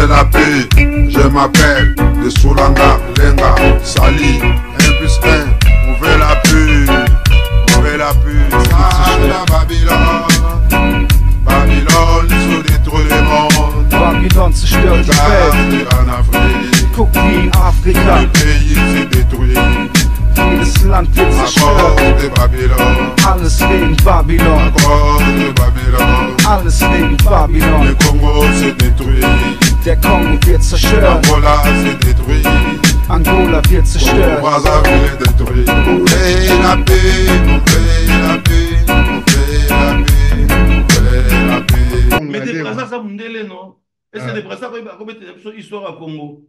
veut la paix. Je m'appelle de Soulanga, Lenga, Sali, 1 plus 1, on veut la paix. On veut la paix. Ça, la Babylone, Babylone, so détruit le monde. Babylon zerstört die Welt. Regarde en Afrique, Guck wie in Afrika. le pays s'est détruit. Jedes Land wird À zerstört. cause de Babylone, Alles wegen Babylon. à cause de Babylone. Alles wegen Babylon. Le Congo s'est détruit, Der Kongo wird zerstört. Angola s'est détruit, Angola wird zerstört. Brazzaville est détruit. On veut la paix, on veut la paix, on veut la paix, on veut la paix. Mais de Brazza aza mundele no? Est-ce que Ah. de Brazza akobetela biso histoire ya Congo?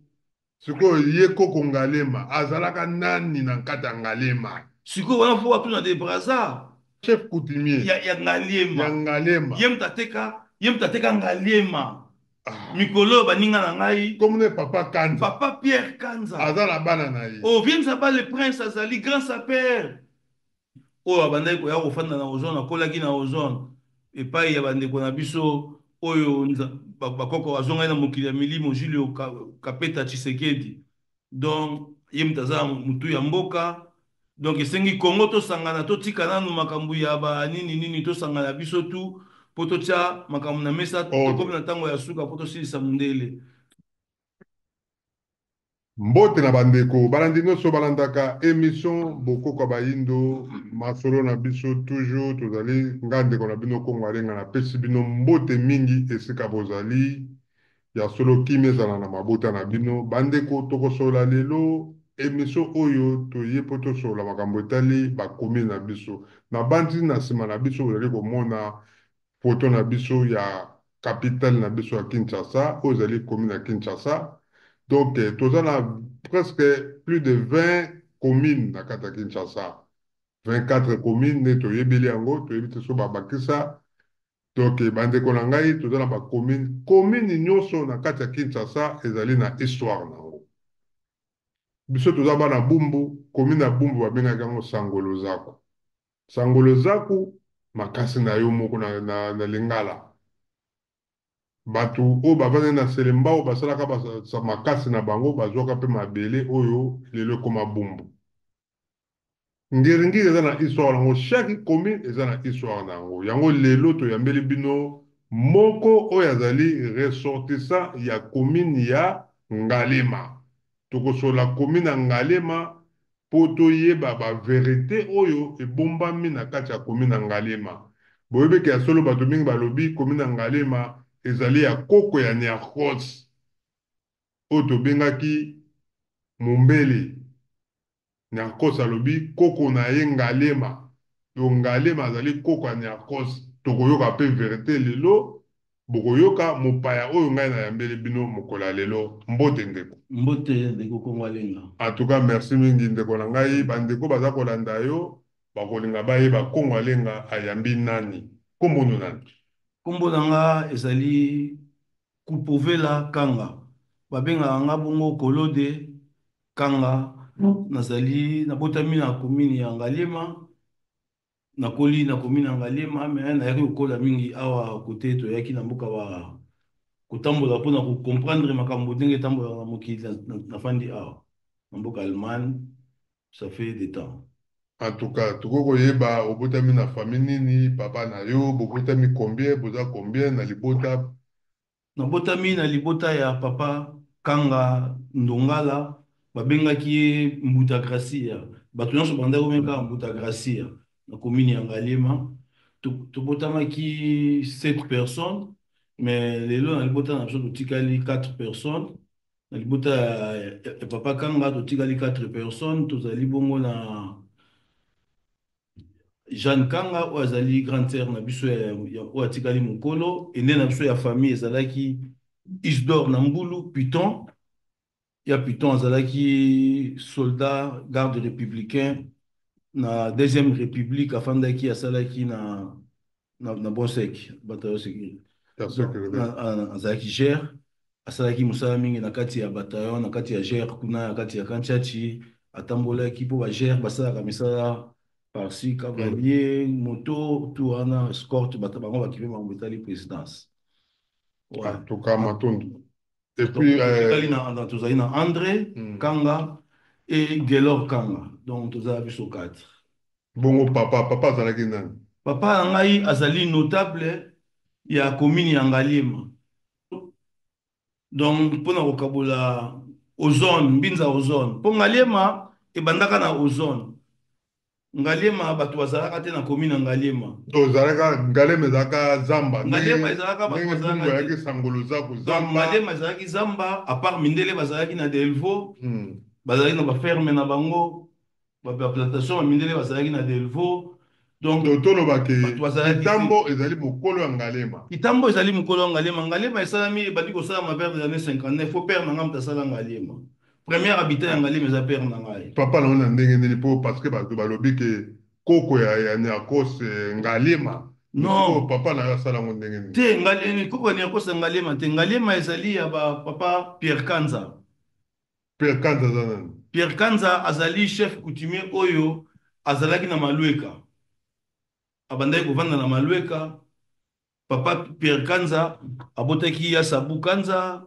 Sikoyo ye koko Ngalema azalaka nani na kati ya Ngalema? Sikoyo wana fo atuna de Brazza. Chef coutumier ya Ngaliema. Ya Ngaliema. Ye moto ateka, ye moto ateka Ngaliema. Ah. Mikolo oyo baninga na ngai. Comme ne papa Kanza. Papa Pierre Kanza. Aza na bana na ye. Oh, viens Nzaba le prince azali grand sapeur. Oyo abandaki koya kofanda na Ozone, akolaki na Ozone. Epai ya bandeko na biso oyo bakoko azongaki na mokili ya milimo Julio Kapeta Tshisekedi. Donc ye moto aza motu ya mboka. Donc esengi Congo tosangana, totika nanu makambo ya ba nini nini, tosangana biso tu po totia makambo na mesa, tokomi na ntango ya suka po tosilisa mondele. Mbote na bandeko balandi nyonso balandaka émission Bokoko Bayindo, masolo na biso toujours tozali nga ndeko na bino Kongo Alenga, napesi bino mbote mingi esika bozali ya solo kimia ezala na mabota na bino. Bandeko, tokosola lelo émission oyo toye po tosola makambo etali bakomi na biso. Na bandi na nsima na biso bozali komona foto na biso ya capitale na biso ya Kinshasa, oyo ezali commune ya Kinshasa. Donc toza na presque plus de 20 communes na kati ya Kinshasa, 24 communes nde toyebeli yango, toyebi te so babakisa. Donc bandeko na ngai, toza na bacommune, commune nyonso na kati ya Kinshasa ezali na histoire na yango. Biso toza bana Bumbu, commune ya Bumbu babengaki yango Sangolo Zaku. Sangolo Zaku makasi na yo moko na Lingala. Bato oyo bavandi na Selembao basalaka makasi na bango, bazwaka mpe mabele oyo lelo ekoma Bumbu. Ngiringiri eza na histoire nango, chaque commune eza na histoire na yango. Yango lelo toyambeli bino moko oyo azali ressortissant ya commune ya Ngaliema. Tokosola commune ya Ngaliema po toyeba ba vérité oyo ebombami na kati ya commune ya Ngaliema. Boyebeke ya solo, bato mingi balobi commune ya Ngaliema ezali ya koko ya Niarcos oyo tobengaki Mombele. Niarcos alobi koko na ye Ngaliema. Donc Ngaliema azali koko ya Niarcos. Tokoyoka pe vérité lelo, bokoyoka mopaya oyo ngai nayambeli bino mokolo ya lelo. Mbote ndeko. Mbote ndeko Kongo Alenga. En tout cas merci mingi ndeko na ngai. Bandeko baza kolanda yo, bakolinga bayeba Kongo Alenga ayambi nani? Kombo no nani? Kombo na nga ezali Kupovela Kanga. Babengaka nga bongo Kolode Kanga. Nazali nabotami na commune ya Ngaliema. Nakoli na commune ya Ngaliema, mais nayaki kokola mingi awa kote toyaki na mboka wa kotambola mpona kocomprendre makambo ndenge etambolaka na mokili. Nafandi awa na mboka Allemagne, ça fait des temps. En tout cas, tokoki koyeba obotami na famille nini, papa na yo, bobotami combien, boza combien na libota? Nabotami na libota ya papa Kanga Ndongala, babengaki ye Mbuta Gracia. Bato nyonso bandaki kobenga Mbuta Gracia na commune ya Ngaliema. Tobotamaki 7 personnes, mais lelo na libota na biso totikali 4 personnes. Na libota ya papa Kanga totikali 4 personnes, tozali bongo na Jeanne Kanga oyo azali grande sœur na biso oyo atikali mokolo. Ene na biso ya famille ezalaki Isidore na Mbulu Python. Ya Python azalaki soldat garde républicain na deuxième république, afandaki asalaki na Bonsec, bataillon sécurité. Azalaki gère, asalaki mosala mingi na kati ya bataillon, na kati ya gère kuna na kati ya Kantiachi, atambolaki mpo ba gère basalaka misala par-ci, cavalier, moto, tout wana escorte, bato bango bakipe makambo etali présidence. En tout cas, matondo. Et puis, Totikali na tozali na André Kanga et Gelor Kanga. Donc tozala biso 4. Bongo papa, papa azalaki nani? Papa na ngai azali notable ya commune ya Ngaliema. Donc mpona kokabola ozone, Mbinza ozone. Mpo Ngaliema ebandaka na ozone. Ngaliema bato bazalaka te na commune ya Ngaliema. Ozalaka Ngaliema ezalaka zamba. Ngaliema ezalaka bato Ndenge bazalaka Bumbu te. ayaki Sangolo Zaku Donc zamba. Ngaliema ezalaki zamba, à part mindele bazalaki na Delvaux, bazalaki na baferme na bango, baplantation ba mindele bazalaki na Delvaux. Donc Donc tolobaki bato bazalaki te. Kitambo ezali mokolo ya Ngaliema. Kitambo ezali mokolo ya Ngaliema. Ngaliema esalami ebandi kosalama vers les années 59. Faut père na ngai moto asala Ngaliema. Premier habitant ya Ngaliema eza père na ngai. Papa na na ndenge nini? Po parce que bato balobi ke koko ya Niarcos Ngaliema. Non. Sikoyo papa na yo asala yango ndenge nini? Te, koko ya Niarcos ya Ngaliema te. Ngaliema ezali ya ba papa Pierre Kanza. Pierre Kanza aza nani? Pierre Kanza azali chef coutumier oyo azalaki na Malueka. Abandaki kovanda na Malueka. Papa Pierre Kanza abotaki ya Sabu Kanza,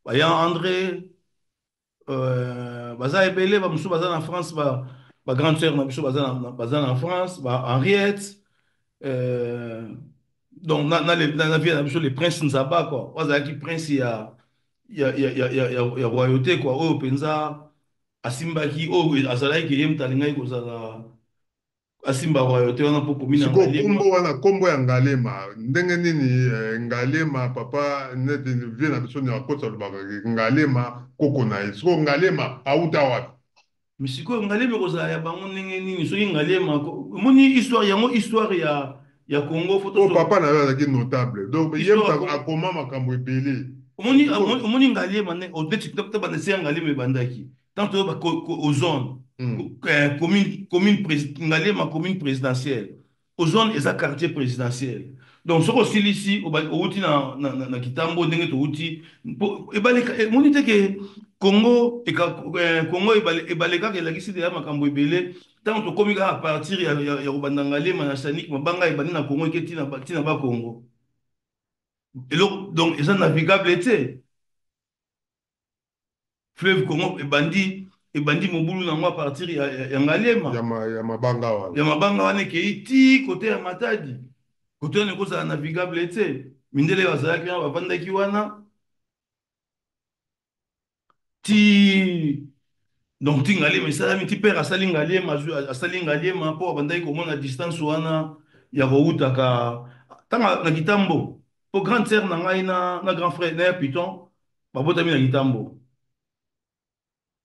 baya André, baza ebele, bamosusu baza na France, ba grande sœur na biso baza na France, ba Henriette, donc na vie na biso le prince Nzaba quoi, bazalaki prince ya royauté quoi, oyo mpenza asimbaki, oyo azalaki ke ye moto alingaki kozala asimba royauté wana mpo commune ya Sikoyo Ngaliema. Kombo wana, kombo ya Ngaliema ndenge nini? Ngaliema papa neti vie na biso Niarcos alobaka Ngaliema koko na ye. Sikoyo Ngaliema auta wapi? Mais sikoyo Ngaliema ekozala ya bango ndenge nini soki Ngaliema omoni histoire yango, histoire ya Congo faut Po papa na yo azalaki notable, donc ye Histoire moto ya Congo. Akoma makambo ebele. Omoni, omoni Ngaliema neti banda esi ya Ngaliema ebandaki tant toyo ba ozone commune Ngaliema commune présidentielle, ozone eza quartier présidentiel. Donc soki osilisi outi na Kitambo, ndenge touti ebaleka, emoni te ke Congo Congo ebalekaka, elakisi deya makambo ebele. Ntango tokomi kaka partir ya kobanda Ngaliema na Sanik, mabanga ebandi na Congo, eke ntina Bakongo eloko, donc eza navigable te. Fleuve Congo ebandi mobulu nango à partir ya Ngaliema. Ya mabanga wana. Ya mabanga wana, ekei ti kote ya Matadi. Kote wana ekozala navigable te. Mindele bazalaki wana, bavandaki wana ti, donc ti Ngaliema esalami, ti père asali Ngaliema, asali Ngaliema mpo abandaki komona distance wana ya koutaka ntango na Kitambo, mpo grande sœur na ngai na grand frère na ya Piton babotami na Kitambo.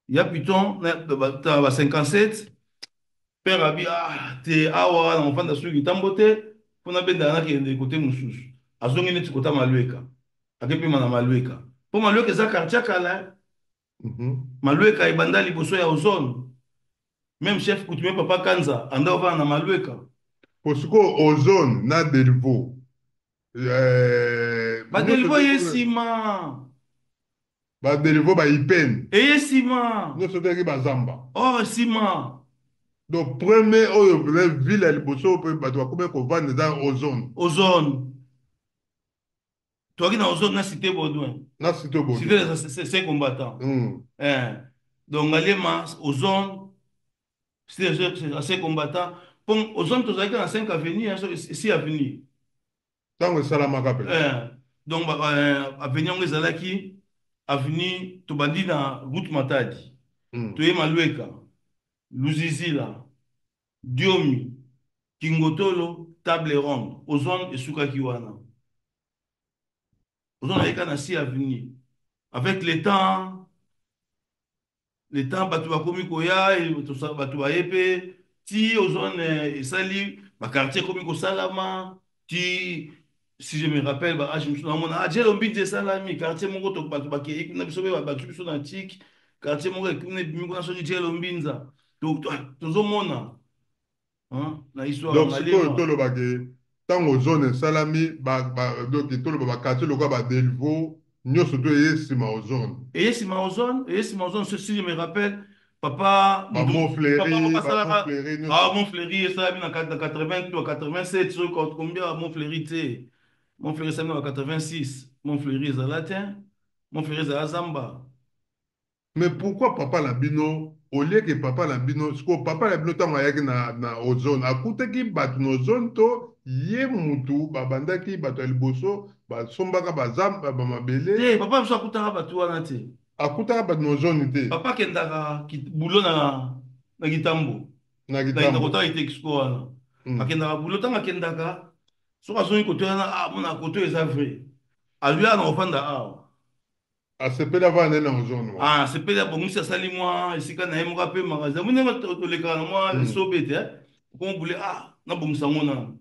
Ya Piton na ba 57, père abi: "Ah te, awa na mofanda soki Kitambo te, mpo nabendaka nakende kote mosusu." Azongi neti kota Malueka, akepema na Malueka, mpo Malueka eza quartier kala. Malueka ebanda liboso ya ozone. Même chef coutumier papa Kanza anda ovanda na Malueka. Po sikoyo ozone na Delvaux Badelvaux ye nsima. Badelvaux, baipene. Eye nsima. Nyonso toyaki bazamba. Or nsima. Donc premier oyo ville ya liboso mpe bato bakomi kovanda eza ozone. Ozone, toyaki na ozone na cité Baudouin. Na cité Baudouin. Cité c'est combattant. Donc Ngaliema, ozone, cité assez combattant. Mpo ozone tozalaki na 5 avenue, 6 avenue. Ntango esalamaka mpe. Donc avenue yango ezalaki avenue, tobandi na route Matadi, toye Malueka, Luzizila, Diomi, Kingotolo, Table Ronde, ozone esukaki wana. Ozone ayeka na 6 avenue. Avec le temps, le temps, bato bakomi koya, bato baye mpe ti ozone esali baquartier, ekomi kosalama ti, si je me rappelle, baage mosusu namona Ajelo Mbinzi esalami quartier moko, bato bakei kuna, biso mpe bazwi biso na tik quartier moko kuna ebimi kuna, soki Jelo Mbinza tozomona na histoire. Donc sikoyo tolobaki ntango zone esalami, donc toloba baquartier lokola baDelvaux nyonso to eye nsima ozone. Eye nsima ozone, eye nsima ozone. Si je me rappelle, papa Montfleury. Ah, Montfleury esalami na 80 to 87, soki combien. Montfleury te, Montfleury esalami na 86. Montfleury ezala te. Montferré ezala zamba. Mais pourquoi papa na bino, au lieu que papa na bino, sikoyo papa na bino ntango ayaki na Ozone, akutaki bato na Ozone to ye mutu babandaki bato ya liboso basombaka bazamba bamabele? Te, papa biso akutaka bato wana te. Akutaka bato na Ozone te? Papa akendaka boulot na Kitambo. Na Na Kitambo. kotala Itexco wana. Akendaka boulot, ntango akendaka, soki azongi koto wana, ah, mona koto eza vrai. Azwi awa na kofanda awa. Asepeli avanda nde na Ozone wana. Ah, asepeli, abongisi, asali mwa esika na ye moko apemaka. Zambi ndenge tolekaka na mwa esobe te, okoma bule, ah, nabongisa yango nanu.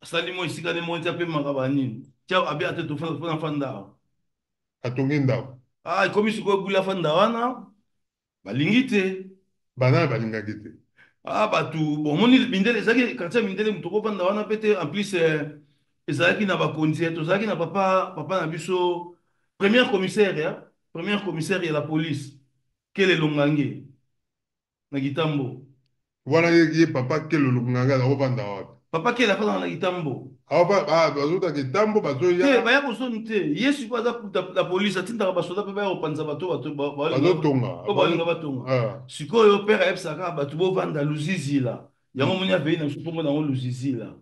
Asali mwa esika nde moko ti apemaka banini. Tia abi ate tofanda fanda awa. Atongi ndako. Ah, ekomi sikoyo bule afanda wana, balingi te. Banani balingaki te? Ah, bato, bon, omoni mindele, ezalaki quartier ya mindele, moto okofanda wana pe te. En plus, ezalaki na bakonzi, tozalaki na papa na biso, premier commissaire, ya premier commissaire ya la police, Kele Longange, na Kitambo. Wana ye papa Kele Longange aza kovanda wapi? Papa Kele afandaka na Kitambo. Awa bazota Kitambo, bazoya. Te, baya kozoni te. Ye sikoyo aza la police, atindaka basoda mpe baya kopanza bato bazotonga. Oyo balinga batonga. Sikoyo père ayebisaka bato bovanda Luzizila. Yango moni avei na biso kombo nango Luzizila.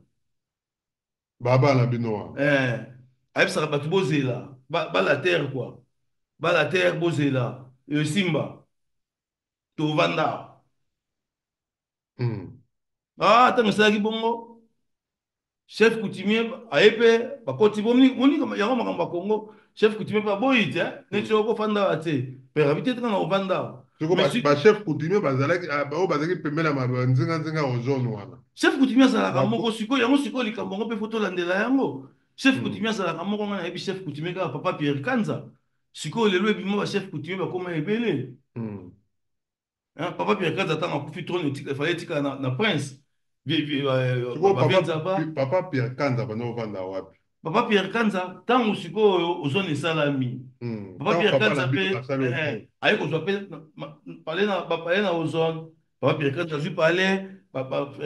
Baba na bino wana. Ayebisaka bato bozela, bala terre quoi. Bala terre bozela. Simba. Tovanda. Ah, ntango esalaki bongo, chef coutumier aye mpe bakoti moni yango makambo ya Congo, chef coutumier mpe aboyi te, neti okofanda te. Père abi te tika na kovanda. Siko ba chef coutumier bazalaki oyo bazalaki pembeni ya nzinga-nzinga ya Ozone wana. Chef coutumier azalaka moko sikoyo, yango sikoyo likambo yango mpe fo tolandela yango. Chef coutumier azalaka moko, ngai nayebi chef coutumier kaka papa Pierre Kanza. Sikoyo lelo ebima ba chef coutumier bakoma ebele. Papa Pierre Kanza ntango akufi, trône efallait etikala na prince. Papa Pierre Kanza banda ovanda wapi? Papa Pierre Kanza, ntango sikoyo Ozone esalami, papa Pierre Kanza mpe aye kozwa mpe palais na Ozone. Papa Pierre Kanza azwi palais,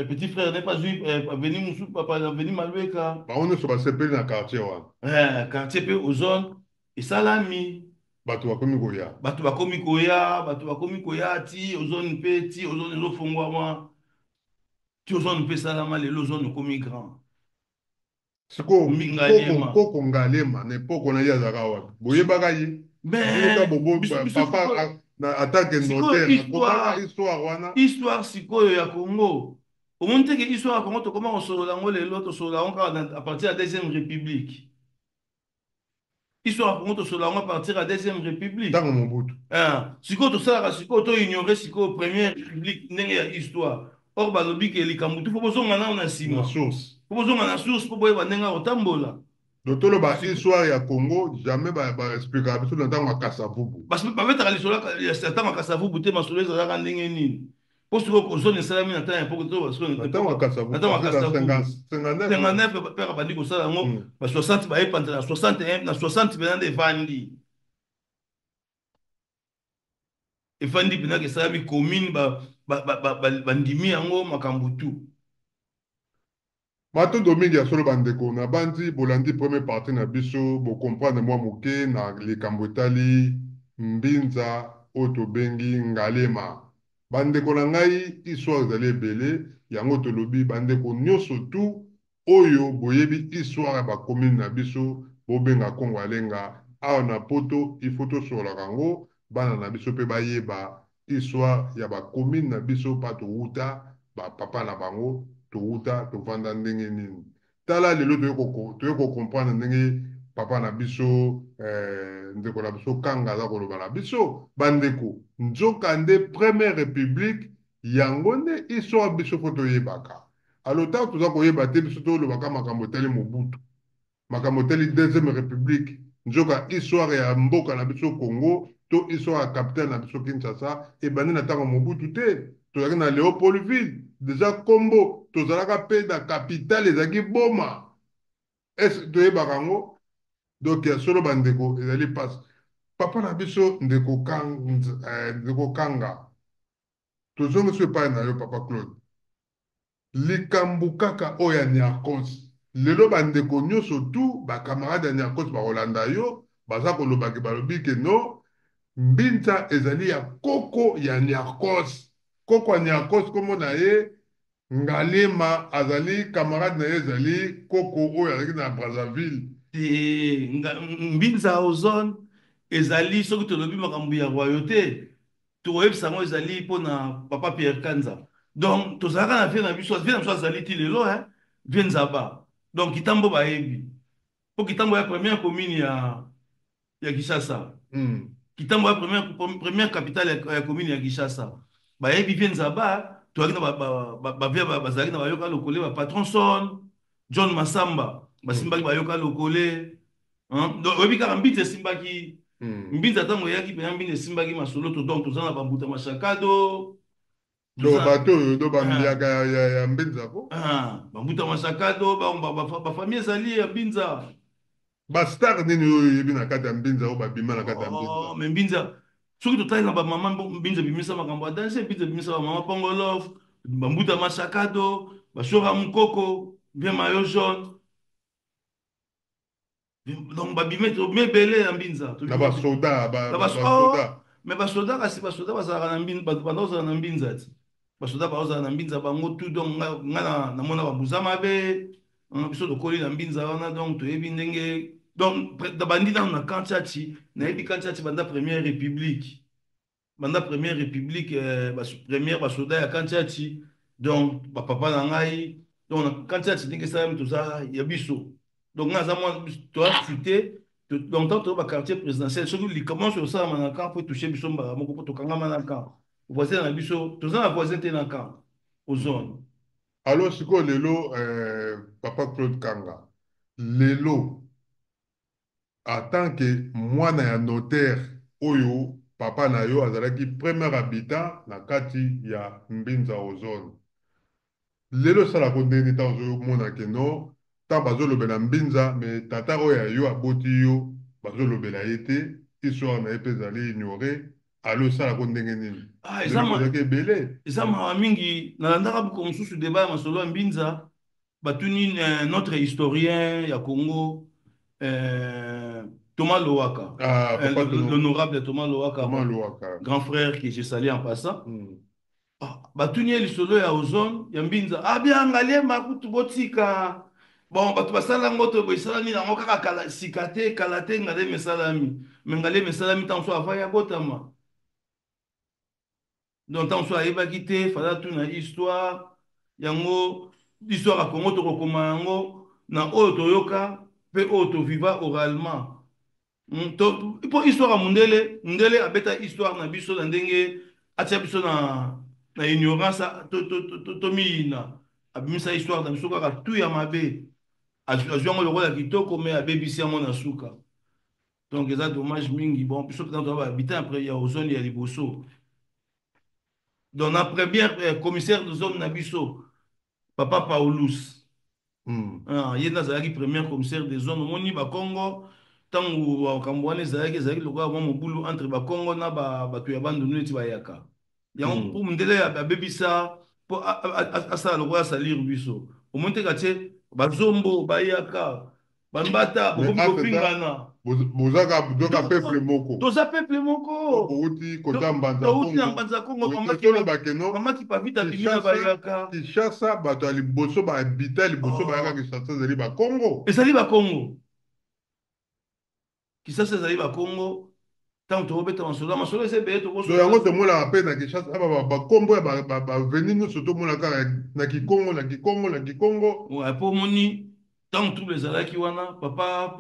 petit frère ne azwi avenue mosusu, avenue Malueka. Bango nyonso basepeli na quartier wana. Quartier mpe Ozone esalami. Bato bakomi koya. Bato bakomi koya, bato bakomi koya ti Ozone mpe, ti Ozone ezofongwama, ti Ozone mpe esalama. Lelo Ozone ekomi grand. Sikoyo koko Ngalema na epoko na ye azalaka wapi? Boyebaka ye? Papa en tant que notaire akomaka histoire wana? Histoire sikoyo ya Congo, omoni te ke histoire ya Congo tokoma kosolola yango lelo, tosolola yango kaka à partir ya Deuxième République. Histoire ya Congo tosolola yango à partir ya Deuxième République. Ntango Mobutu. Sikoyo tosalaka, sikoyo toignore sikoyo Première République ndenge ya histoire. Or balobi ke likambo tu fo bozonga nano na nsima. Na source. Fo bozonga na source mpo boyeba ndenge ya kotambola. Donc toloba histoire ya Congo, jamais baexplikaka biso na ntango ya Kasavubu. Babetaka lisolo ya ntango ya Kasavubu te. Masolo ezalaka ndenge nini? Mpo sikoyo Ozone esalami na ntango ya époque na ntango ya Kasavubu. Na ntango ya Kasavubu 59, père abandi kosala yango. Ba 60 bayepanza na 61, na 60 mpena nde efandi mpenaka, esalami commune, bandimi yango makambo tu. Matondo mingi ya solo bandeko na bandi bolandi première partie na biso, bocomprendre mwa moke na likambo etali Mbinza oyo tobengi Ngalema. Bandeko na ngai, histoire ezali ebele, yango tolobi bandeko nyonso tu oyo boyebi histoire ya bacommune na biso, bobenga Kongo Alenga awa na Poto. Il faut tosololaka yango, bana na biso mpe bayeba histoire ya bacommune na biso, mpa towuta, bapapa na bango towuta, tovanda ndenge nini. Tala lelo toye kocomprendre ndenge papa na biso, ndeko na biso Kanga aza koloba na biso. Bandeko, nzoka nde Première République yango nde histoire biso fo toyebaka. Alors ntango toza koyeba te, biso tolobaka makambo etali Mobutu, makambo etali Deuxième République. Nzoka histoire ya mboka na biso Congo to histoire ya capitale na biso Kinshasa ebandi na ntango Mobutu te. Tozalaki na Léopoldville déjà, kombo tozalaka mpe na capitale ezalaki Boma. Est toyebaka yango? Donc ya solo bandeko, ezali mpasi. Papa na biso ndeko Kanga, tozongi so epai na yo papa Claude. Likambo kaka oyo ya Niarcos, lelo bandeko nyonso tu bacamarade ya Niarcos bakolanda yo. Baza koloba ke balobi ke no Mbinza ezali ya koko ya Niarcos. Koko ya Niarcos kombo na ye Ngaliema, azali camarade na ye ezali koko oyo azalaki na Brazzaville. Te, Mbinza Ozone ezali soki tolobi makambo ya royauté, tokoyebisa yango ezali mpona papa Pierre Kanza. Donc tozalaka na vie na biso, vie na biso azali ti lelo, hein, vie Nzaba. Donc Kitambo bayebi. Po Kitambo ya première commune ya Kinshasa. Kitambo ya première capitale ya commune ya Kinshasa. Bayebi vie Nzaba, tozalaki na ba bazalaki na bayoka lokole, ba patron Son, John Massamba, basimbaki bayoka lokole. Hein? Donc oyebi kaka Mbinza esimbaki. Mbinza ntango eyaki mpenza, Mbinza esimbaki masolo to donc toza na bambuta mashakado. Do bato oyo do bambiaka ya Mbinza ko. Ah, bambuta mashakado, bafamille ezali ya Mbinza. Bastar nini oyo oyebi na kati ya Mbinza oyo babima na kati ya Mbinza? Oh, mais Mbinza, soki totali na bamama, Mbinza ebimisa makambo ya danger. Mbinza ebimisa bamama Pongolov, bambuta mashakado, bashora mokoko, bien maillot jaune. Donc babime, tobima ebele ya Mbinza. Na basoda, basoda. Mais basoda, kasi basoda bazalaka na Mbinza, banda kozala na Mbinza ti basoda baozala na Mbinza bango tout. Donc nga namona babuza mabe, biso tokoli na Mbinza wana, donc toyebi ndenge. Donc bandi nano na Camp Tshatshi, nayebi Camp Tshatshi banda première république, banda première république, première basoda ya Camp Tshatshi. Donc bapapa na ngai, donc na Camp Tshatshi ndenge esalami, toza ya biso. Donc nga aza mwa toza cité. Donc tant toza baquartier présidentiel, soki likambo nyonso osalama na camp po etouche biso mbala moko, mpo tokangama na camp. Voisin na biso, toza na voisin te na camp Ozone. Alors sikoyo lelo, papa Claude Kanga, lelo en tant que mwana ya notaire oyo papa na yo azalaki premier habitant na kati ya Mbinza Ozone, lelo esalaka ndenge ntango ozomona ke no ntango bazolobela Mbinza, mais tata oyo ya yo aboti yo bazolobela ye te, histoire na ye mpe ezali ignoré, alo esalaka ndenge nini? Ah, eza ozalaki ebele. Eza mawa mingi. Nalandaka buko mosusu, débat ya masolo ya Mbinza, batuni notre historien ya Congo, Thomas Lowaka. Ah, l'honorable Thomas Lowaka. Thomas Lowaka. Grand frère que je salue en passant. Ah, batuni ye lisolo ya Ozone ya Mbinza, abianga liema kutu botika. Bon, bato basala yango to boye, esalami nango kaka kala, sika te, kala te. Ngaliema esalami, mais Ngaliema esalami ntango so ava ya botama. Donc ntango so ayebaki te, fala tuna histoire yango. Histoire ya Congo, tokokoma yango na oyo toyoka mpe oyo toviva oralement. Mpo histoire ya mundele, mundele abeta histoire na biso na ndenge atia biso na ignorance, tomiyina. Abimisa histoire na biso kaka tu ya mabe, azwi yango lokola kitoko, mais abebisi yango na suka. Donc eza dommage mingi. Bon, biso mpenza toza bahabitant ya Ozone ya liboso. Donc na première commissaire de zone na biso, papa Paulus. Ah, ye nde azalaki premier commissaire de zone. Omoni Bakongo, ntango makambo wana ezalaki lokola mwa mobulu entre Bakongo na bato ya Bandundu, neti bayaka yango. Mpo mondele abebisa mpo asala lokola asalir biso. Omoni te katie bazombo, bayaka, bambata, bokomi kofingana. Bozaka doka peuple moko. Toza peuple moko. Bouti kota Mbanza. Touti na Mbanza Kongo. Mama Kipavita bimi na bayaka. Kinshasa, bato ya liboso bahabita liboso bayaka Kinshasa ezali Bakongo. Ezali Bakongo. Kinshasa ezali Bakongo. Ntango tokobeta masolo, masolo eza ebele. To yango tomonaka mpe na Kinshasa bakombo ya baveni nyonso, tomona kaka na Kikongo, na Kikongo, na Kikongo. Mpo omoni ntango trouble ezalaki wana, papa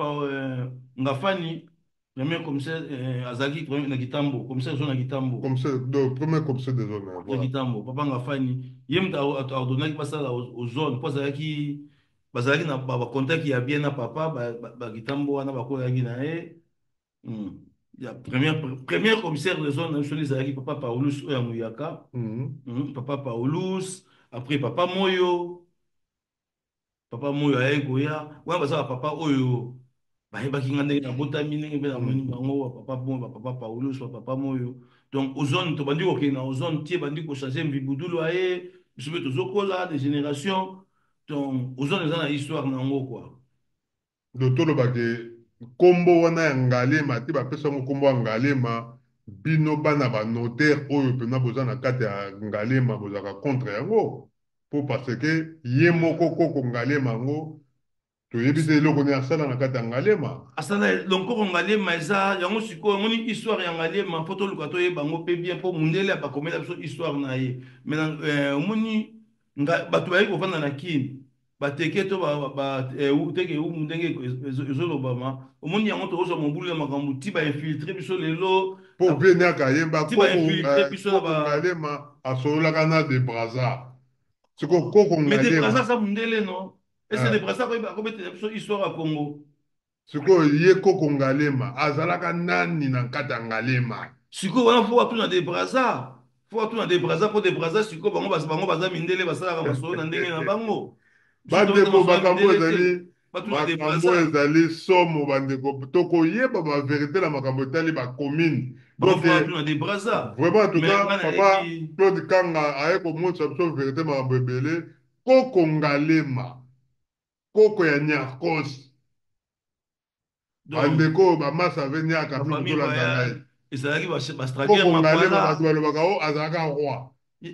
Ngafani, premier commissaire, azalaki na Kitambo, commissaire zone na Kitambo. Commissaire, donc premier commissaire de zone. Na Kitambo, papa Ngafani, ye moto aordonnaki basala Ozone, mpo azalaki, bazalaki na bacontact ya bien na papa Bakitambo wana, bakoyaki na ye. Ya première commissaire de zone na biso nde ezalaki papa Paulus oyo ya Muyaka. Papa Paulus, après papa Moyo. Papa Moyo ayaki koya wana, baza bapapa oyo bayebaki nga ndenge nabotami, ndenge mpe namoni bango, bapapa Moyo, bapapa Paulus, bapapa Moyo. Donc Ozone, tobandi kokende na Ozone tie bandi kochange Mvibudulu aye, biso mpe tozokola de génération. Donc Ozone eza na histoire na yango quoi. Donc tolobake Nkombo wana ya Ngaliema te, bapesa yango nkombo ya Ngaliema. Bino bana ba notaire oyo mpenza boza na kati ya Ngaliema, bozalaka contre yango mpo parce que ye moko koko Ngaliema yango toyebi te eloko nini asala na kati ya Ngaliema. Asala donc koko Ngaliema eza yango. Sikoyo omoni histoire ya Ngaliema, mpo toluka toyeba yango mpe bien, mpo mundele abakomela biso histoire na ye. Mais omoni bato bayaki kovanda na Kini, bateke to teke umu ndenge ezolobama. Omoni yango, tokozwa mobulu ya makambo ti bainfiltre biso lelo. Mpo vie aka yemba. Ti bainfiltre biso na koko Ngaliema asololaka na de Braza. Sikoyo koko Mais de Braza aza mundele, non? Ese de Braza akobetela biso histoire ya Congo? Sikoyo ye koko Ngaliema azalaka nani na kati ya Ngaliema? Sikoyo wana faut atuna de Braza, faut atuna de Braza, mpo de Braza sikoyo bango baza mindele, basalaka masolo na ndenge na bango. Bandeko, makambo ezali somo. Bandeko, tokoyeba bavérité na makambo etali bacommune. Donc vraiment, en tout cas, papa Claude Kanga aye komonisa biso vérité, makambo ebele. Koko Ngaliema, koko ya Niarcos. Bandeko oyo bamasa ave niaka mpe kotolanda ngai. Ezalaki. Koko Ngaliema, bato balobaka o azalaka roi.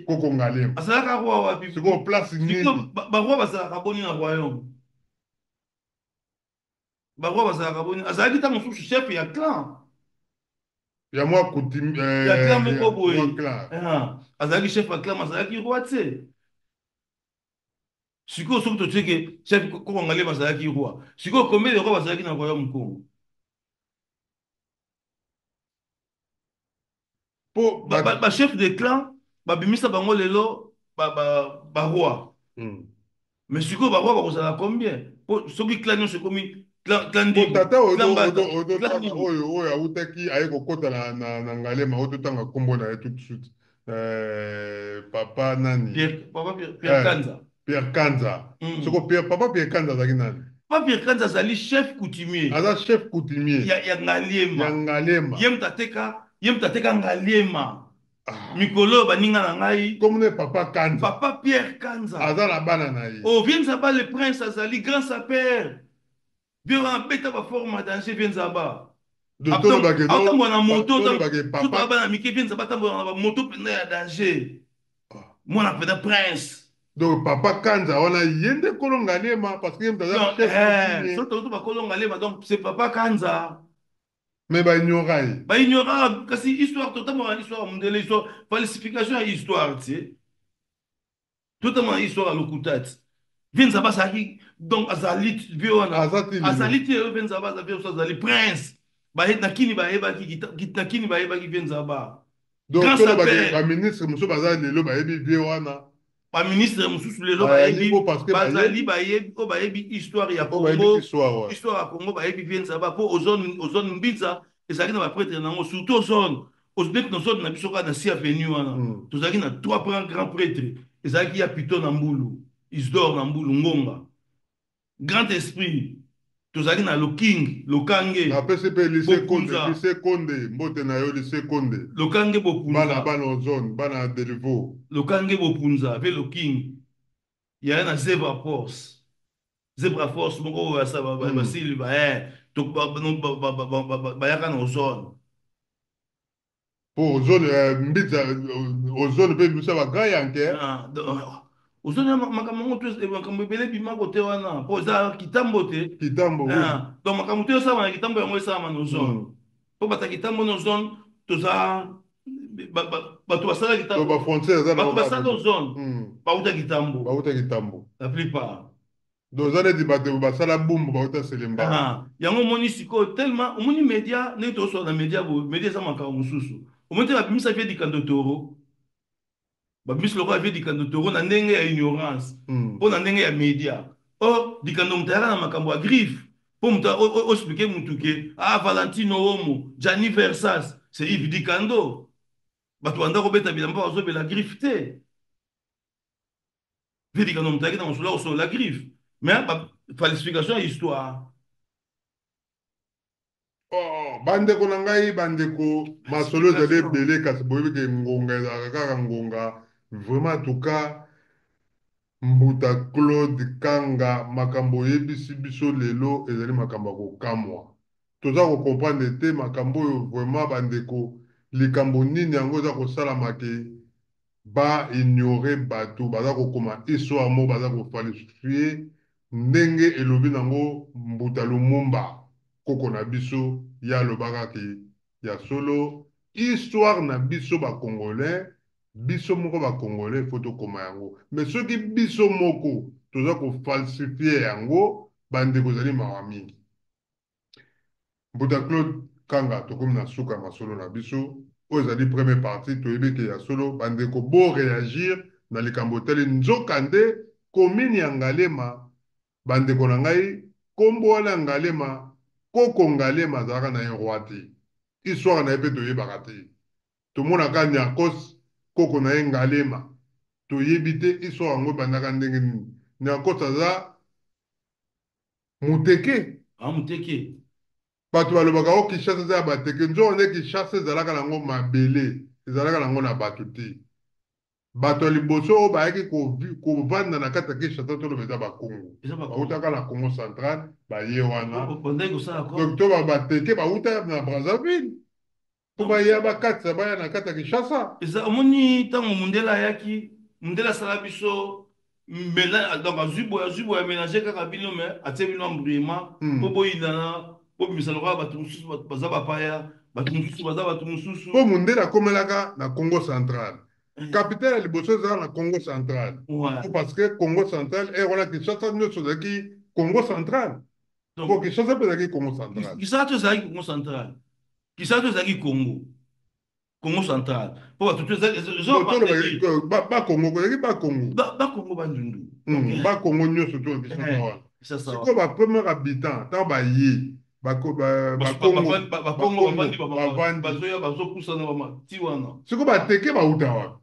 Koko Ngaliema azalaka roi wapi? Sikoyo place nini? Baroi bazalaka boni na royaume? Baroi bazalaka boni? Azalaki ntango mosusu chef ya clan. Ya mwa coutume. Ya clan moko boye. Azalaki chef ya clan, azalaki roi te. Sikoyo soki totieke chef koko Ngaliema azalaki roi, sikoyo combien de roi bazalaki na royaume Congo? Po bachef de clan babimisa bango lelo baroi. Mais sikoyo baroi bakozala combien? Po soki clan nyonso ekomi clan Po tata oyo oyo awutaki aye kokɔta na Ngaliema, oyo totanga nkombo na ye tout de suite, papa nani? Papa Pierre Kanza. Pierre Kanza. Soko papa Pierre Kanza azalaki nani? Papa Pierre Kanza azali chef coutumier. Aza chef coutumier. Ya Ngaliema. Ya Ngaliema. Ye moto ateka Ngaliema. Mikolo oyo, baninga na ngai. Comme papa Kanza. Papa Pierre Kanza. Aza na bana na ye. Oh, vie Nzaba le prince azali grand sapeur. Vie wana abeta baforme ya danger, vie Nzaba. Atambola na moto bana mike. Vie Nzaba atambola na bamoto mpenza ya danger, mwana mpenza prince. Donc papa Kanza wana ye nde kolo Ngaliema, parce que ye moto aza chef coutumier. So toto bakolo Ngaliema, donc c'est papa Kanza. Mais baignora ye. Baignora, kasi histoire, totambola histoire ya mondele, histoire, falsification ya histoire tie. Totambola histoire ya lokuta ti. Vie Nzambe azalaki, donc azali vie wana. Aza ti lelo. Azali te. Oyo vie Nzambe aza vie mosusu, azali prince. Na kini bayebaki, na kini bayebaki vie Nzambe. Donc Grand tolobake sapeur. Baministre mosusu baza lelo bayebi vie wana. Baministre mosusu lelo Bayali bayebi. po parce que Bazali bayebi. Bayebi oyo bayebi histoire ya Oyo bayebi Congo. Histoire, ouais. Histoire ya Congo, bayebi vie Nzambe, mpo ozone Mbinza ezalaki na baprêtre nango, surtout ozone neti na zone na biso kaka na si avenue wana. Tozalaki na trois grands prêtres. Ezalaki ya Pito na Mbulu, Isidore na Mbulu Ngonga, grand esprit. Tozalaki na Loking, Lokange. Napesi mpe lycée Konde. Bopunza. Lycée Konde, mbote na yo, lycée Konde. Lokange Bana Bopunza. Bana ozone, bana ya Delivo. Lokange Bopunza mpe Loking yaya na Zebra Force, Zebra Force moko oyo basili bayaka na ozone. Mpo ozone Mbinza, ozone mpe biso bagrand yanke. Ah, ozone makambo yango makambo ebele ebimako te wana, mpo eza kitambo te. Kitambo, oui. Ah, donc makambo te esalama na kitambo, yango esalama na ozone. Mpo bato ya kitambo na ozone toza bato basala To kitambo. bafrontière eza na Bato basala ozone bauta kitambo. Bauta kitambo. La plupart. Donc eza neti bato basala Bumbu bauta Selemba. Ah, yango omoni sikoyo, tellement omoni média ndenge tozosola na média boye, média eza makambo mosusu. Omoni te babimisa vie Dikando Toro, babimisi lokola vie Dikando Toro na ndenge ya ignorance, mpo na ndenge ya média. Or Dikando moto ayaka na makambo ya griffe, mpo moto oexplique motu ke ah, Valentino Omo, Gianni Versace, c'est Yves Dikando. Bato banda kobeta bilamba, bazobela griffe te. Vie Dikando moto ayaki na mosolo ya kosolola griffe, mais falsification ya histoire. Oh, bandeko na ngai, bandeko, masolo ezali Falsification. ebele, kasi boyebi ke ngonga ezalaka kaka ngonga. Vraiment, en tout cas, mbuta Claude Kanga, makambo oyebisi biso lelo ezali makambo ya kokamwa. Toza ko comprendre te makambo oyo vraiment ba ndeko, likambo nini yango eza kosalama ke ba ignorer bato baza kokoma histoire moko baza ko falsifier ndenge elobi nango Mbuta Lumumba koko na biso ye alobaka ke ya solo histoire na biso ba congolais biso moko ba congolais faut tokoma yango mais soki biso moko toza ko falsifier yango ba ndeko ezali mawa mingi. Mbuta Claude Kanga tokomi na suka ya masolo na biso oyo ezali première partie toyebi ke ya solo ba ndeko bo reagir na likambo etali nzoka nde commune ya Ngaliema ba ndeko na ngai kombo wana ya Ngaliema koko Ngaliema azalaka na ye roi te histoire na ye pe toyebaka te tomonaka Niarcos koko na ye Ngaliema toyebi te histoire yango ebandaka ndenge nini Niarcos aza Muteke. Ah, muteke. Bato balobaka o Kinshasa eza ya bateke, nzoka nde Kinshasa ezalaka nango mabele, ezalaka nango na bato te. Bato ya liboso oyo bayaki kovanda na kati ya Kinshasa toloba eza bakongo. Eza bakongo. Bautaka na Congo central, baye wana. Bandaki kosala ko. Donc to bateke bauta na Brazzaville. Mpo baya bakatisa baya na kati ya Kinshasa. Eza omoni ntango mundele ayaki, mundele asala biso mela, donc azwi boye aménager kaka bino mais atie bino embrouillement mpo boyinana, bobimisa lokola bato mosusu baza bapaya, bato mosusu baza bato mosusu. Mpo mundele akomelaka na Congo central. Capitale ya liboso ezalaka na Congo central. Ouais. Parce que Congo central, ere wana Kinshasa nyonso ezalaki Congo central. Donc, Kinshasa mpe ezalaki Congo central. Kinshasa ezalaki Congo central. Kinshasa ezalaki Congo. Congo central. Po bato to Bakongo ezalaki Bakongo. Bakongo Bandundu. Bakongo nyonso to Kinshasa wana. Sikoyo ba premier habitant ntango baye Bakongo bavandi bazoya bazopusana ti wana. Sikoyo bateke bauta wapi?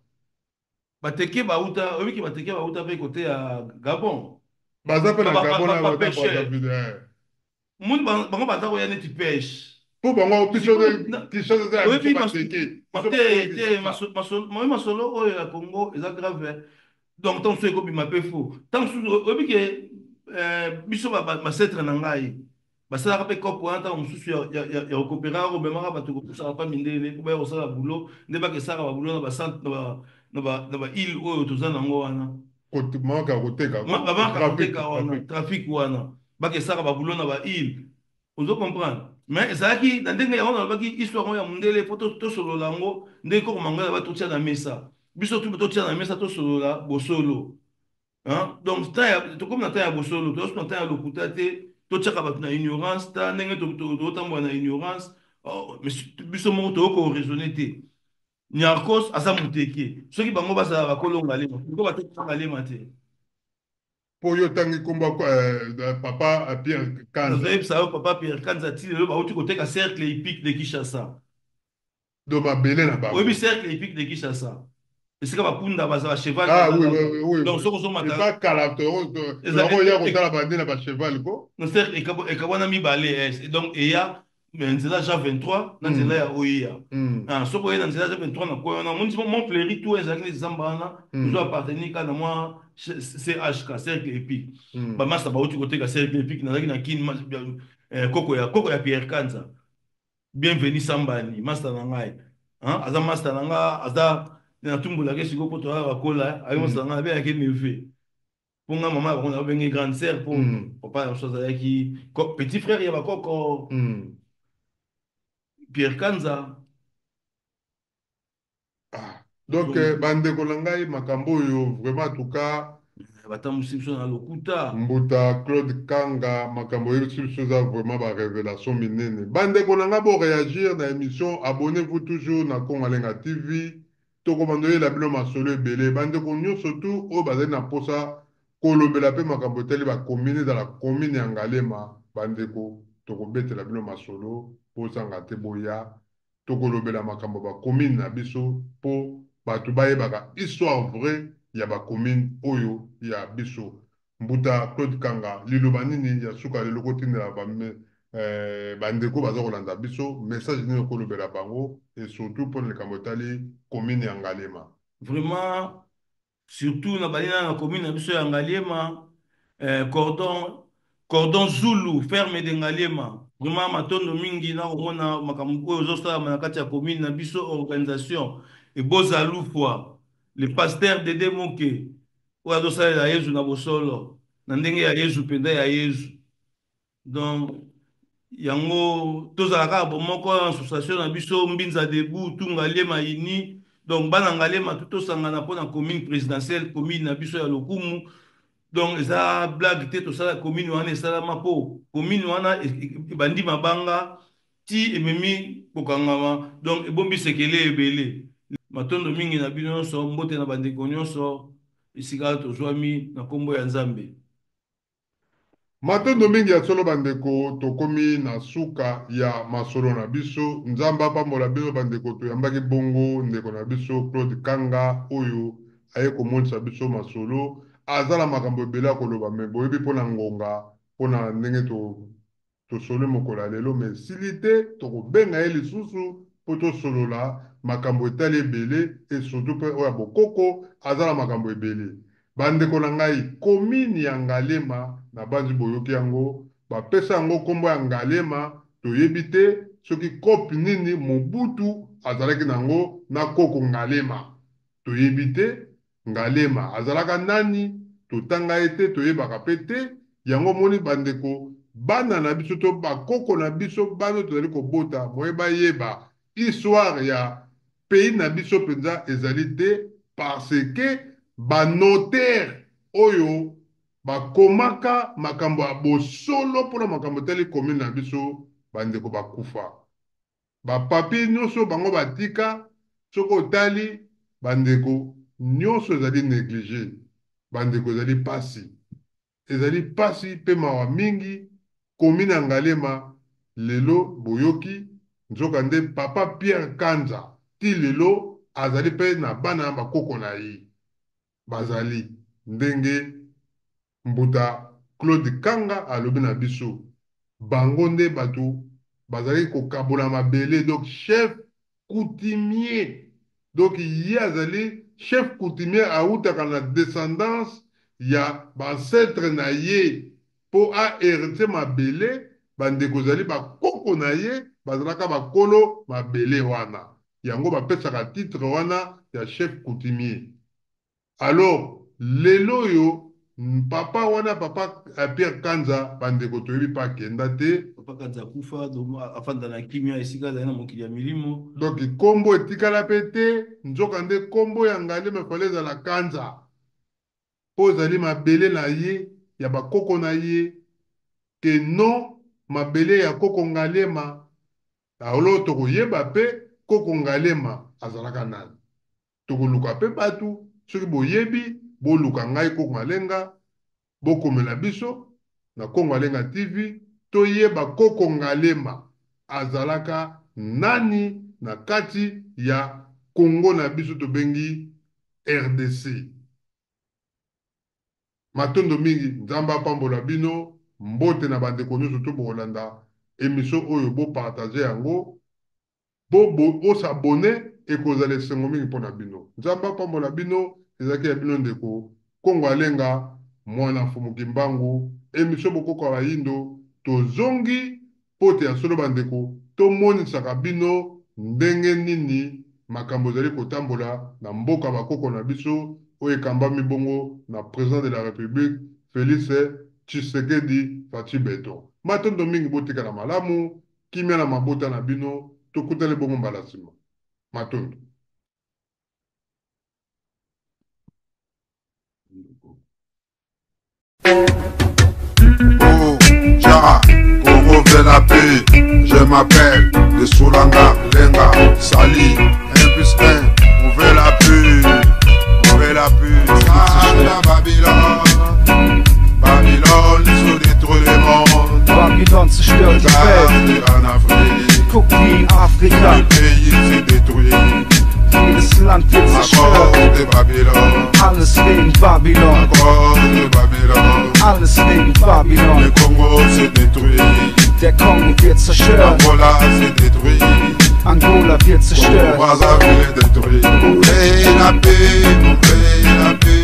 Bateke bauta, oyebiki bateke bauta mpe kote ya Gabon. Baza mpe na Gabon na Brazzaville. Moni bango baza koya neti pêche. Mpo bango biso Kinshasa eza ya biso bateke. Te, te, masolo oyo ya Congo eza grave. Donc ntango mosusu ekobima mpe fo. Ntango mosusu oyebi ke biso bacetre na ngai basalaka mpe cope wana ntango mosusu ya kokopera komemaka bato kopusaka pa mindele mpo baya kosala boulot nde bakesaka baboulot na bacentre na baile oyo toza nango wana. Mamaka koteka. Babaka koteka wana trafic wana bakesaka baboulot na baile, ozo comprendre? Mais ezalaki na ndenge yango nalobaki histoire oyo ya mondele mpo tosolola yango ndenge koko mangala batotia na mesa biso tu totia na mesa tosolola bosolo. Hein? Donc tokomi na temps ya bosolo, tozosi na temps ya lokuta te, totiaka bato na ignorance ta ndenge totambola na ignorance. Mais biso moko toyoko koraisonner te. Niarcos aza moteke, soki bango bazala bakolo Ngaliema, ko batekisa Ngaliema te. Mpo yo otangi nkombo papa Pierre Kanza. Nazoyebisa yo, papa Pierre Kanza ti lelo bauti koteka cercle hippique de Kinshasa. Do mabele na bango. Oyebi cercle hippique de Kinshasa, esika bapunda baza, bacheval? Ah oui. Donc soki ozomata Epa kala toya kotala bande na bacheval ko. No, cercle ekabwana mibale. Donc eya nzela Jean 23 na nzela ya oya. Soki oye na nzela Jean 23 na koya wana, omoni Mont Fleury tout ezalaki neti zamba wana, ozo appartenir kaka na mwa CHK, cercle hippique. Bamasa bauti koteka cercle hippique. Nazalaki na Kini, koko ya Pierre Kanza, Bienvenu Sambani, master na ngai, aza master na nga, aza natumbolaki sikoyo mpo toyaka bakola aye master na ngai, abengaki neveu mpo nga mama ya bango nabenge grande sœur mpo papa na biso azalaki petit frère ya bakoko Pierre Kanza. Ah. Donc bandeko na ngai, makambo oyo vraiment, en tout cas, Batambusi biso na lokuta. Mbuta Claude Kanga, makambo oyebisi biso eza vraiment barévélation minene. Bandeko na ngai, boréagir na émission, abonnez-vous toujours na Kongo Alenga TV. Tokobanda oyela bino masolo ebele. Bandeko nyonso tu oyo bazali na mposa kolobela mpe makambo etali bacommune, ezala commune ya Ngaliema, bandeko, tokobetela bino masolo, bozanga te boya tokolobela makambo ya bacommune na biso mpo bato bayebaka histoire vraie ya bacommune oyo ya biso. Mbuta Claude Kanga, liloba nini ya suka lelo kotindela bandeko baza kolanda biso? Message nini okolobela bango et surtout mpona likambo etali commune ya Ngaliema? Vraiment, surtout na balina na commune na biso ya Ngaliema, cordon. Cordon Zulu, ferme de Ngaliema. Vraiment matondo mingi na komona makambo oyo ozosalama na kati ya commune na biso organisation eboza lufwa le pasteur Dede Moke oyo azosalela Yezu na bosolo na ndenge ya Yezu mpenza ya Yezu. Donc yango tozala kaka bomoko na association na biso Mbinza Debout tout Ngaliema uni. Donc bana Ngaliema tout tosangana mpo na commune présidentielle, commune na biso ya lokumu. Donc eza blague te, tosala commune wana esalama mpo commune wana ebandi mabanga ti ememi kokangama, donc ebombi sekele ebele. Matondo mingi na bino nyonso, mbote na bandeko nyonso esika tozwami na nkombo ya Nzambe. Matondo mingi ya solo bandeko, tokomi na suka ya masolo na biso. Nzambe apambola bino bandeko. Toyambaki bongo ndeko na biso Claude Kanga oyo aye komonisa biso masolo. Aza na makambo ebele ya koloba, me boyebi mpo na ngonga, mpo na ndenge tosoli mokolo ya lelo, me esili te. Tokobenga ye lisusu mpo tosolola makambo etali ebele, et surtout mpe oyo ya bokoko. Aza na makambo ebele. Bandeko na ngai, commune ya Ngaliema na banzi boyoki yango, bapesa yango nkombo ya Ngaliema. Toyebi te soki kope nini Mobutu azalaki nango na koko Ngaliema. Toyebi te Ngaliema azalaka nani, totanga ye te, toyebaka mpe te. Yango omoni bandeko, bana na biso to bakoko na biso, bana tozali kobota, moye bayeba histoire ya pays na biso mpenza ezali te, parce que banotaire oyo bakomaka makambo ya bosolo mpona makambo etali commune na biso, bandeko bakufa. Bapapier nyonso bango batika, soki otali bandeko, nyonso ezali négligé. Bandeko, ezali pasi, ezali pasi mpe mawa mingi. Commune ya Ngaliema lelo boyoki, nzokande papa Pierre Kanza ti lelo azali mpe na bana bakoko na ye bazali ndenge mbuta Claude Kanga alobi na biso, bango nde bato bazali kokabola mabele, donc chef coutumier. Donc ye azali chef coutumier, autaka na descendance ya baancêtre na ye mpo ahérite mabele. Bandeko, ezali bakoko na ye bazalaka bakolo mabele wana, yango bapesaka titre wana ya chef coutumier. Alors lelo oyo papa wana, papa Pierre Kanza, bandeko, toyebi mpe akenda te. Papa Kanza akufa, afanda na kimia esika azali na mokili ya milimo. Donc nkombo etikala mpe te, nzoka nde nkombo ya Ngaliema efale ezala Kanza, mpo ezali mabele na ye ya bakoko na ye, ke non mabele ya koko Ngaliema. Alors tokoyeba mpe koko Ngaliema azalaka nani. Tokoluka mpe bato, soki boyebi, boluka ngai Kongo Alenga, bokomela biso na Kongo Alenga TV, toyeba koko Ngaliema azalaka nani na kati ya Kongo na biso tobengi RDC. Matondo mingi, Nzambe apambola bino. Mbote na bandeko nyonso to bokolanda émission oyo, bopartage yango, bosabonner, ekozala esengo mingi mpona bino. Nzambe apambola bino. Ezalaki ya bino ndeko Kongo Alenga, mwana Mfumu Kimbangu, émission Bokoko ya Bayindo. Tozongi mpo te ya solo bandeko, tomonisaka bino ndenge nini makambo ezali kotambola na mboka bakoko na biso oyo ekambami bongo na président de la République Félix Tshisekedi Fatshi Beton. Matondo mingi, botikala malamu, kimia na mabota na bino. Tokutani bongo mbala nsima. Matondo. Oh, Ja, Congo veut la paix. Je m'appelle de Soulanga, Lenga, Sali, 1 plus 1, on veut la paix. On veut la paix. Ça, la Babylone. Babylone, ils ont détruit le monde. Babylon zerstört die Welt. Regarde en Afrique. Guck, wie in Afrika Le pays s'est détruit. Jedes Land wird À zerstört. cause de Babylone. Alles wegen Babylon. À cause de Babylone. Alles wegen Babylon. Le Congo s'est détruit. Der Kongo wird zerstört. Angola s'est détruit. Angola wird zerstört. Brazzaville est détruit. On veut la paix, on veut la paix.